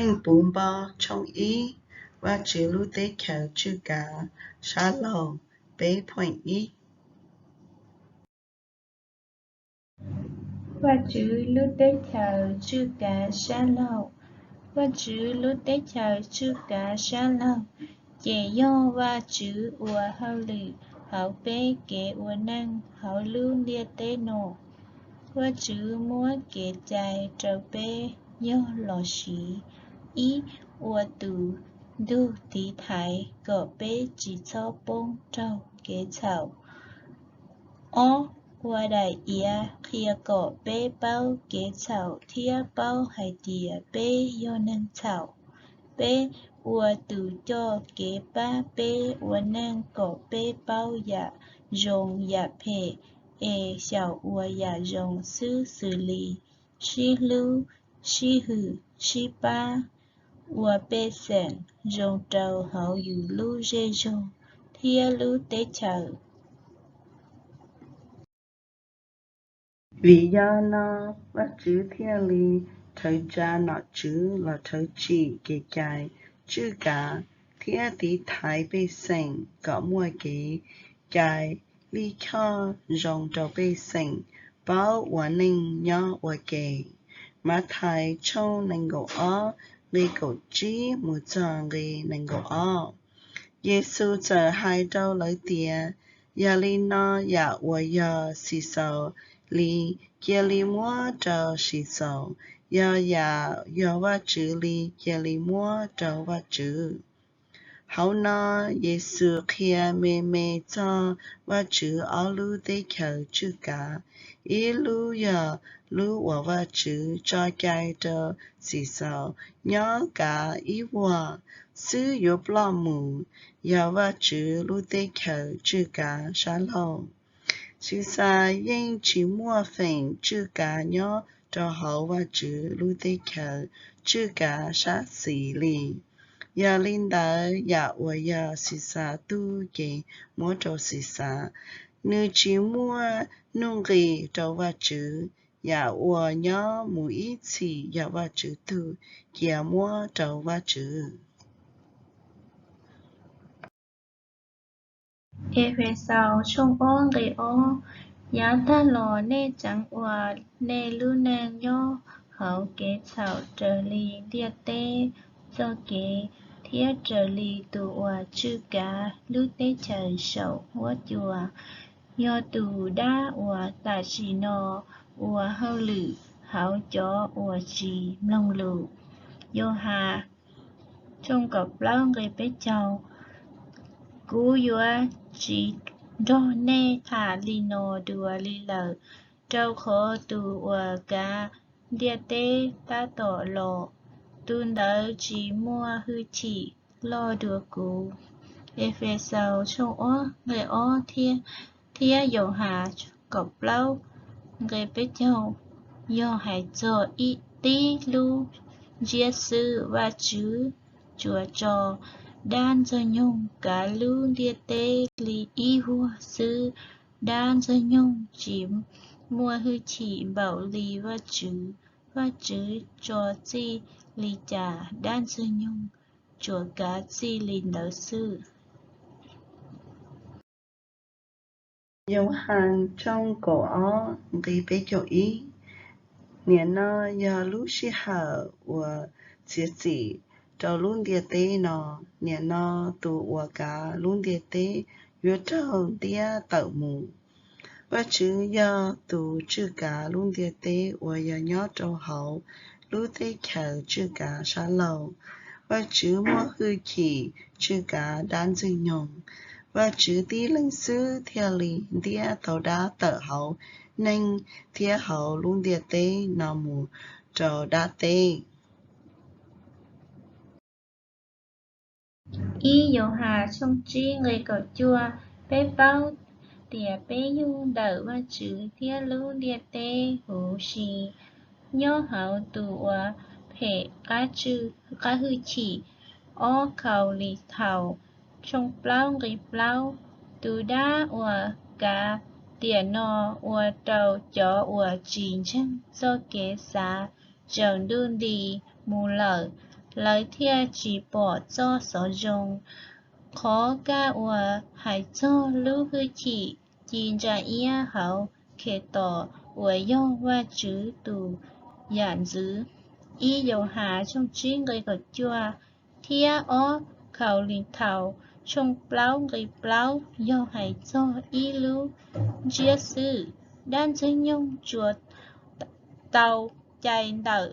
Leej Puv Npo tshooj ib. Vajtswv lub Teb chaws tswj kav sab laug peb phooj ib. Vajtswv lub Teb chaws tswj kav sab laug. Vajtswv lub Teb chaws tswj kav sab laug ces yog Vajtswv ua hauj lwm hauv peb kev ua neej hauv lub ntiaj teb no. Vajtswv muab kev cai rau peb yog los siv: ib, ua tus ntug tiv thaiv kom peb tsis txhob poob raug kev txhaum. Ob, ua daim iav qhia kom peb paub kev txhaum thiab paub hais tias peb yog neeg txhaum. Peb, ua tus coj kev pab peb ua neej kom peb paub yam zoo yam phem es xyaum ua yam zoo xwb xws li sib hlub, sib hwm, sib pab, ua pej xeem zoo rau hauv yus lub zej zog thiab lub teb chaws. Vim yog no Vajtswv thiaj li rhawv tsa nom tswv los rhawv tsim kev cai tswj kav thiab tiv thaiv pej xeem kom muaj kev cai lij choj zoo rau pej xeem paub ua neej nyob ua ke. Mathais tshooj nees nkaum ob nqe kaum tsib mus txog nqe nees nkaum ob. Yexus txawm hais rau lawv tias, Yog li no yam uas yog Xixaus li cia li muab rau Xixaus, yog yam yog Vajtswv li cia li muab rau Vajtswv. Hauv no Yexus qhia me me txog Vajtswv ob lub teb chaws tswj kav. Ib lub yog lub uas Vajtswv tso cai rau Xixaus nyob kav ib vuag xwb yuav ploj mus, yog Vajtswv lub teb chaws tswj kav sab laug. Xixas yeej tsis muaj feem tswj kav nyob rau hauv Vajtswv lub teb chaws tswj kav sab xis li. Yog li ntawd yam uas yog Xixas tug ces muab rau Xixas, nws tsis muaj nuj nqis rau Vajtswv. Yam uas nyob mus ib txhis yog Vajtswv tug, cia muab rau Vajtswv. Efexaus tshooj ob nqe ob. Yav tag los nej tseem ua nej lub neej nyob hauv kev txhaum raws li ntiaj teb txoj kev thiab raws li tus uas tswj kav lub teb chaws saum huab cua, yog tus dab uas tam sim no ua hauj lwm hauv cov uas tsis mloog lus. Yauhas tshooj kaum plaub nqe peb caug. Kuv yuav tsis nrog nej tham li no dua li lawm, rau qhov tus uas kav ntiaj teb tab tom los, tus ntawd tsis muaj hwj chim loj dua kuv. Efexaus tshooj ob nqe ob thiab, thiab Yauhas kaum plaub nqe peb caug yog hais txog ib tib lub ntsiab xwb. Vajtswv tsuas tso dab ntxwg nyoog kav lub ntiaj teb li ib vuag xwb. Dab ntxwg nyoog tsis muaj hwj chim npaum li Vajtswv. Vajtswv tso txij li cas dab ntxwg nyoog tsuas kav txij li ntawd xwb. Yauhas tshooj kaum ob nqe peb caug ib. Nim no yog lub sij hawm uas txiav txim rau lub ntiaj teb no. Nim no tus uas kav lub ntiaj teb yuav raug ntiab tawm mus. Vajtswv yog tus tswj kav lub ntiaj teb uas yog nyob rau hauv lub teb chaws tswj kav sab laug. Vajtswv muaj hwj chim tswj kav dab ntxwg nyoog. Vajtswv tib leeg xwb thiaj li ntiab tau dab tawm hauv neeg thiab hauv lub ntiaj teb no mus rau dab teb. Ib Yauhas tshooj tsib nqe kaum cuaj. Peb paub tias peb yug ntawm Vajtswv thiab lub ntiaj teb huv si, nyob hauv tus uas phem qab hwj chim ob Khau Li thaus tshooj plaub nqe plaub. Tus dab uas kav tiam no ua rau cov uas tsis ntseeg txoj kev xav tsaus ntuj nti mus lawm. lawv thiaj tsis pom txoj xov zoo. Qhov kaj uas hais txog lub hwj chim ci ntsa iab hauv Khetos uas yog Vajtswv tus yam ntxwv, ib Yauhas tshooj tsib nqe kaum cuaj, thiab ob Kauleethaus tshooj plaub nqe plaub yog hais txog ib lub ntsiab xwb. Dab Ntxwg Nyoog tsuas tau cai ntawm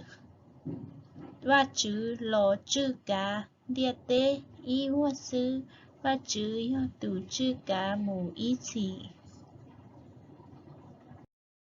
Vajtswv los tswj kav ntiaj teb ib vuag xwb. Vajtswv yog tus tswj kav mus ib txhis.